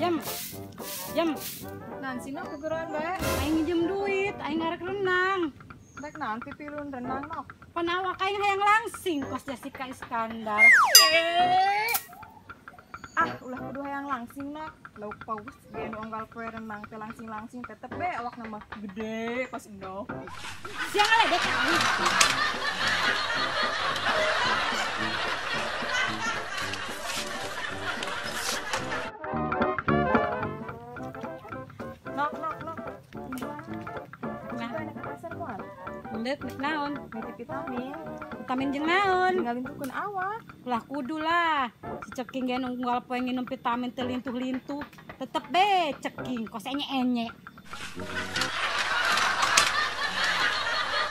Jam. Jam. Nanti nok kegeroan bae. Aing nginjem duit, aing ngarek renang. Rek naon pipilun renang nok. Pan awak aing hayang langsing kos Jessica Iskandar. Ah, ulah kudu hayang langsing nok. Lauk paus ge nu unggal poe renang teh langsing-langsing tetep be awakna mah gede kos endog. Sia ngaledek aing. Nok nok nok. Nah, ke pasar moal. Endek nek naon? Nitip vitamin. Vitamin jeung naon? Ngalintuhkeun awak. Ulah kudu lah. Si ceking ge nu unggal poe nginum vitamin teu lintuh-lintuh, tetep be ceking kos enye-enye.